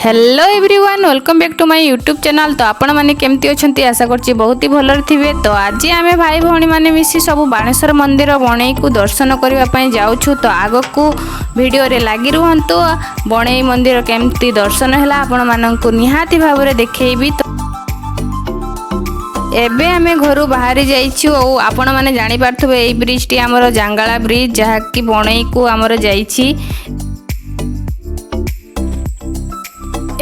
Hello everyone, welcome back to my YouTube channel। ତ ଆପଣମାନେ କେମିତି ଅଛନ୍ତି? ଆଶା କରୁଛି ବହୁତ ହି ଭଲରେ ଥିବେ। ତ ଆଜି ଆମେ ଭାଇ ଭଉଣୀମାନେ ମିଶି ସବୁ ବାଣେଶ୍ୱର ମନ୍ଦିର ବଣେଇକୁ ଦର୍ଶନ କରିବା ପାଇଁ ଯାଉଛୁ। ତ ଆଗକୁ ଭିଡ଼ିଓରେ ଲାଗି ରୁହନ୍ତୁ। ବଣେଇ ମନ୍ଦିର କେମିତି ଦର୍ଶନ ହେଲା, ଆପଣମାନଙ୍କୁ ନିହାତି ଭାବରେ ଦେଖେଇବି। ତ ଏବେ ଆମେ ଘରୁ ବାହାରି ଯାଇଛୁ ଆଉ ଆପଣମାନେ ଜାଣିପାରୁଥିବେ, ଏଇ ବ୍ରିଜଟି ଆମର ଜାଙ୍ଗାଳା ବ୍ରିଜ, ଯାହାକି ବଣେଇକୁ ଆମର ଯାଇଛି।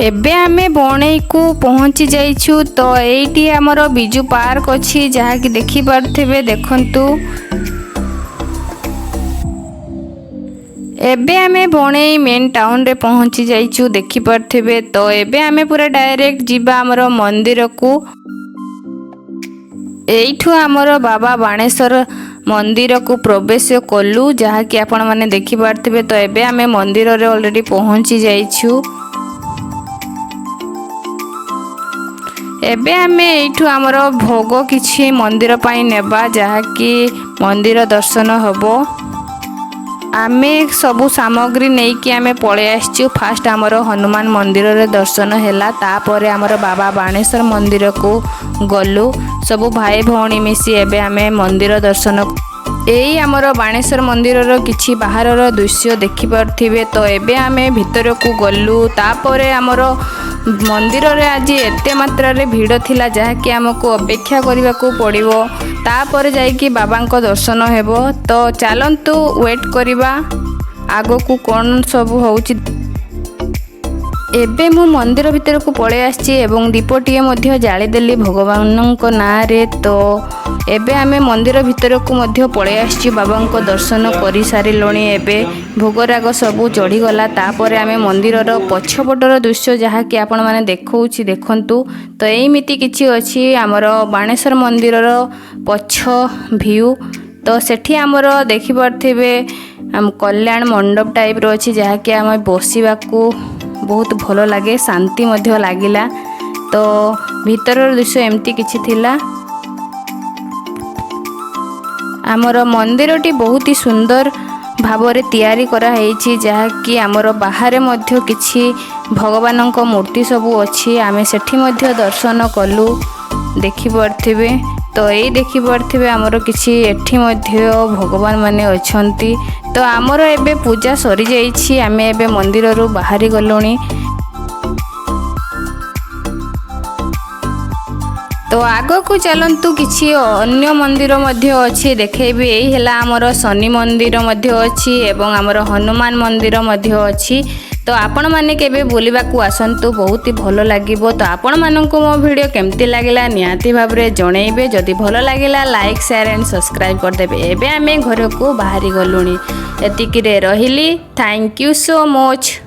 ଏବେ ଆମେ ବଣେଇକୁ ପହଞ୍ଚି ଯାଇଛୁ। ତ ଏଇଠି ଆମର ବିଜୁ ପାର୍କ ଅଛି, ଯାହାକି ଦେଖିପାରୁଥିବେ, ଦେଖନ୍ତୁ। ଏବେ ଆମେ ବଣେଇ ମେନ୍ ଟାଉନରେ ପହଞ୍ଚି ଯାଇଛୁ, ଦେଖିପାରୁଥିବେ। ତ ଏବେ ଆମେ ପୁରା ଡାଇରେକ୍ଟ ଯିବା ଆମର ମନ୍ଦିରକୁ। ଏଇଠୁ ଆମର ବାବା ବାଣେଶ୍ୱର ମନ୍ଦିରକୁ ପ୍ରବେଶ କଲୁ, ଯାହାକି ଆପଣମାନେ ଦେଖିପାରୁଥିବେ। ତ ଏବେ ଆମେ ମନ୍ଦିରରେ ଅଲରେଡ଼ି ପହଞ୍ଚି ଯାଇଛୁ। ଏବେ ଆମେ ଏଇଠୁ ଆମର ଭୋଗ କିଛି ମନ୍ଦିର ପାଇଁ ନେବା, ଯାହାକି ମନ୍ଦିର ଦର୍ଶନ ହେବ। ଆମେ ସବୁ ସାମଗ୍ରୀ ନେଇକି ଆମେ ପଳେଇ ଆସିଛୁ। ଫାଷ୍ଟ ଆମର ହନୁମାନ ମନ୍ଦିରରେ ଦର୍ଶନ ହେଲା, ତାପରେ ଆମର ବାବା ବାଣେଶ୍ୱର ମନ୍ଦିରକୁ ଗଲୁ ସବୁ ଭାଇ ଭଉଣୀ ମିଶି। ଏବେ ଆମେ ମନ୍ଦିର ଦର୍ଶନ, ଏଇ ଆମର ବାଣେଶ୍ୱର ମନ୍ଦିରର କିଛି ବାହାରର ଦୃଶ୍ୟ ଦେଖିପାରୁଥିବେ। ତ ଏବେ ଆମେ ଭିତରକୁ ଗଲୁ। ତାପରେ ଆମର ମନ୍ଦିରରେ ଆଜି ଏତେ ମାତ୍ରାରେ ଭିଡ଼ ଥିଲା, ଯାହାକି ଆମକୁ ଅପେକ୍ଷା କରିବାକୁ ପଡ଼ିବ, ତାପରେ ଯାଇକି ବାବାଙ୍କ ଦର୍ଶନ ହେବ। ତ ଚାଲନ୍ତୁ ୱେଟ୍ କରିବା, ଆଗକୁ କ'ଣ ସବୁ ହେଉଛି। ଏବେ ମୁଁ ମନ୍ଦିର ଭିତରକୁ ପଳେଇ ଆସିଛି ଏବଂ ଦୀପଟିଏ ମଧ୍ୟ ଜାଳିଦେଲି ଭଗବାନଙ୍କ ନାଁରେ। ତ ଏବେ ଆମେ ମନ୍ଦିର ଭିତରକୁ ମଧ୍ୟ ପଳେଇ ଆସିଛୁ, ବାବାଙ୍କ ଦର୍ଶନ କରିସାରିଲୁଣି। ଏବେ ଭୋଗରାଗ ସବୁ ଚଢ଼ିଗଲା। ତାପରେ ଆମେ ମନ୍ଦିରର ପଛପଟର ଦୃଶ୍ୟ ଯାହାକି ଆପଣମାନେ ଦେଖାଉଛି, ଦେଖନ୍ତୁ। ତ ଏମିତି କିଛି ଅଛି ଆମର ବାଣେଶ୍ୱର ମନ୍ଦିରର ପଛ ଭିଉ। ତ ସେଠି ଆମର ଦେଖିପାରୁଥିବେ, ଆମ କଲ୍ୟାଣ ମଣ୍ଡପ ଟାଇପ୍ର ଅଛି, ଯାହାକି ଆମେ ବସିବାକୁ ବହୁତ ଭଲ ଲାଗେ, ଶାନ୍ତି ମଧ୍ୟ ଲାଗିଲା। ତ ଭିତରର ଦୃଶ୍ୟ ଏମିତି କିଛି ଥିଲା। ଆମର ମନ୍ଦିରଟି ବହୁତ ହି ସୁନ୍ଦର ଭାବରେ ତିଆରି କରାହେଇଛି, ଯାହାକି ଆମର ବାହାରେ ମଧ୍ୟ କିଛି ଭଗବାନଙ୍କ ମୂର୍ତ୍ତି ସବୁ ଅଛି। ଆମେ ସେଠି ମଧ୍ୟ ଦର୍ଶନ କଲୁ, ଦେଖିପାରୁଥିବେ। ତ ଏଇ ଦେଖିପାରୁଥିବେ, ଆମର କିଛି ଏଠି ମଧ୍ୟ ଭଗବାନ ମାନେ ଅଛନ୍ତି। ତ ଆମର ଏବେ ପୂଜା ସରିଯାଇଛି, ଆମେ ଏବେ ମନ୍ଦିରରୁ ବାହାରି ଗଲୁଣି। ତ ଆଗକୁ ଚାଲନ୍ତୁ, କିଛି ଅନ୍ୟ ମନ୍ଦିର ମଧ୍ୟ ଅଛି, ଦେଖେଇବି। ଏଇ ହେଲା ଆମର ଶନି ମନ୍ଦିର ମଧ୍ୟ ଅଛି ଏବଂ ଆମର ହନୁମାନ ମନ୍ଦିର ମଧ୍ୟ ଅଛି। ତ ଆପଣମାନେ କେବେ ବୁଲିବାକୁ ଆସନ୍ତୁ, ବହୁତ ହି ଭଲ ଲାଗିବ। ତ ଆପଣମାନଙ୍କୁ ମୋ ଭିଡ଼ିଓ କେମିତି ଲାଗିଲା, ନିହାତି ଭାବରେ ଜଣେଇବେ। ଯଦି ଭଲ ଲାଗିଲା, ଲାଇକ୍, ସେୟାର ଆଣ୍ଡ ସବସ୍କ୍ରାଇବ୍ କରିଦେବେ। ଏବେ ଆମେ ଘରକୁ ବାହାରି ଗଲୁଣି। ଏତିକିରେ ରହିଲି। Thank you so much.